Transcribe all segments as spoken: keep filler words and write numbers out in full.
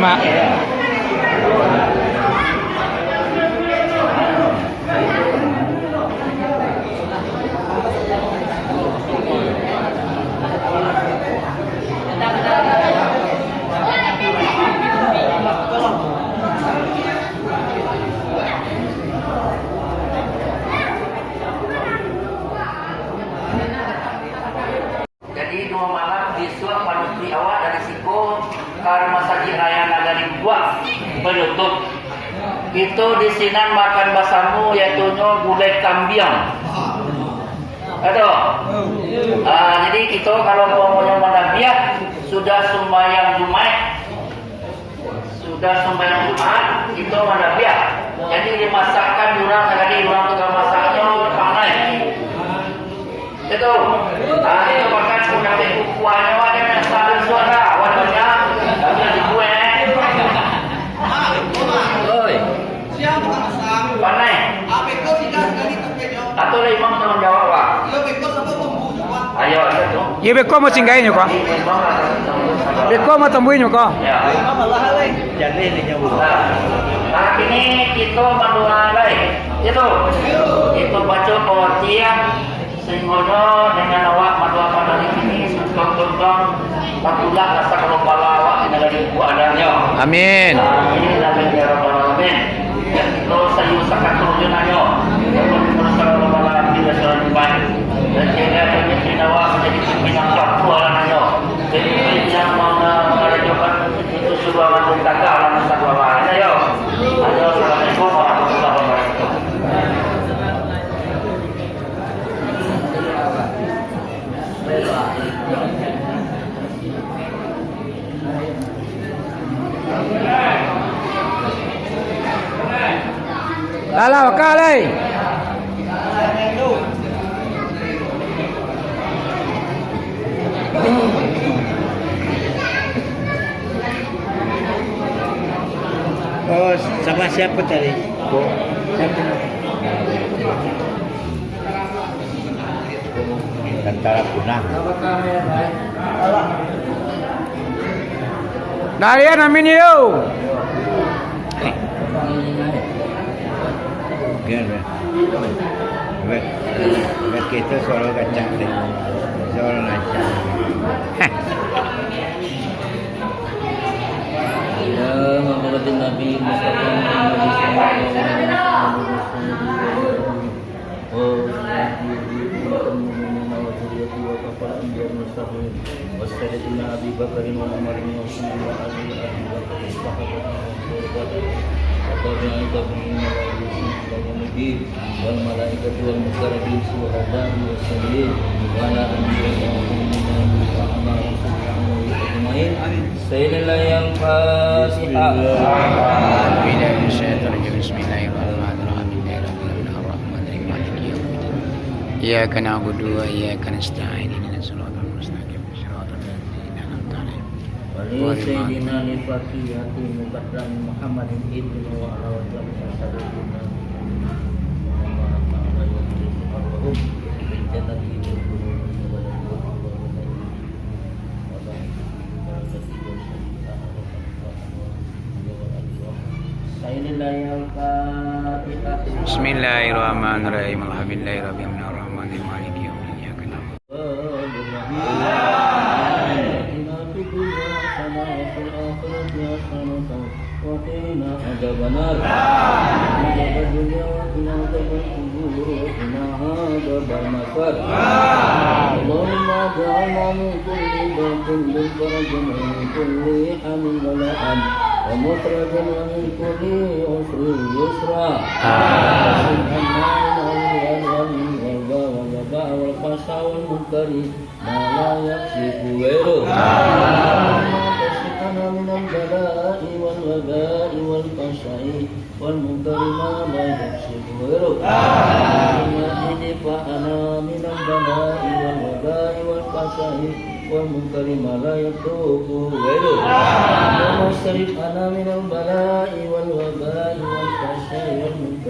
Mak. Jadi, duo malam bisuak panutuik awak dari siko ka Rumah Sakik Raya Nagari Bubuak panutuik. Kito di sinan makan basamo, yaitunyo gulai kambiang. Ado. Ah, jadi kito kalau umpamonyo mandabiah, sudah sumbayang Jumaik, sudah sumbayang Jumaat, kito mandabiah. Jadi dimasakkan urang sakali, urang tukang masaknyo pandai. Itu. Ah, itu bahkan pun sampai kukuahnyo ado nan salah suara, wadahnya. Tapi lagi kueh. Oi. Pandai. Atau lah imam tanggung jawab, Pak. Ayo, ayo tu. Iyo, beko mau singgainyo ko. Beko mau tambuihnyo ko. Ya. Nah, nah, kini kito mandoa lai. Itu. Kito baco Fatihah. Sainggonyo dengan awak mandoakan dari kini, suntang-suntang, patulak rasa kalau pala awak di nagari buah adanyo. Amin. Amin, amin, ya rabbal alamin. Dan kito sayu sakatur jo nanyo. Dan kito salam bala ambil salam baik. Dan jaga kami di awak menjadi pimpinan waktu alanyo. Jadi, yang mana marajokan itu suruh akan berkata alam satu alam. Ayo. Ayo, assalamualaikum warahmatullahi wabarakatuh. Alah, bakal, eh. Oh, sama siapa tadi? Siapa? Tentara punah. Darian Amin yo. Biar, biar. Biar, biar kita suara kacang deh. Suara lancar. Ya, Muhammadin Nabi Mustafa Muhammad sallallahu alaihi wasallam. وسيدنا أبي بكر وعمر وعثمان وعلي وأبي بكر الصحابة والقربة والتابعين تابعين إلى يوم الدين والملائكة والمقربين الشهداء والصالحين وعلى آله وصحبه وعلى رسول الله أجمعين. سيدنا الفاتحة. أعوذ بالله من الشيطان الرجيم. بسم الله الرحمن الرحيم. الرحمن الرحيم. مالك يوم الدين. إياك نعبد وإياك نستعين. اهدنا الصراط المستقيم. صراط الذين أنعمت عليهم. ولسيدنا الفاتحة المقدم محمد ابن وعلى وسلم. Bismillahirrahmanirrahim. Alhamdulillahirabbil alamin. Arrahmanirrahim. Maliki yaumiddin. Iyyaka na'budu wa iyyaka nasta'in. Ihdinas siratal mustaqim. Ihdinas siratal mustaqim. Siratal ladzina an'amta 'alaihim ghairil maghdubi 'alaihim waladdallin. Wa qina adzabannar. Wa qina adzabannar. Wa qina adzabannar. Wa qina adzabannar. اللهم اجعلنا من كل ضيق فرجا ومن كل هم بلاء ومخرجا ومن كل عسر يسرا. آمين. واصرف عنا من الوباء والوباء والفحشاء والمنكر ما لا يكشف غيره. اللهم اكشف عنا من البلاء والوباء والفحشاء والمنكر ما لا يكشف غيره. اللهم ادفع عنا من البلاء والوباء والفحشاء والمنكر ما لا يكشف غيره. اللهم اصرف عنا من البلاء والوباء والفحشاء والمنكر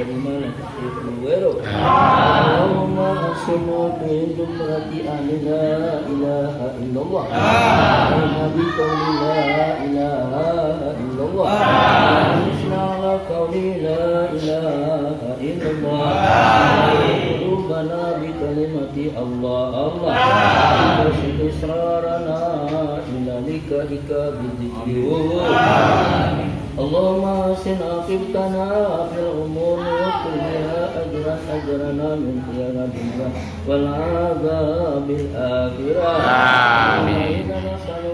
Allahumma asinna fi zumrati ahli la ilaha illallah. Wa nabi qawli la ilaha illallah. Wa anisna ala qawli la ilaha illallah. Qulubana bi kalimati Allah, Allah. Wa asyir israrana ila lika ika bi dzikri. Allahumma ahsin aqibatana fil umuri kulliha ajran ajrana min khiyari dunya wal adzabil akhirah. Amin. Inna nas'aluka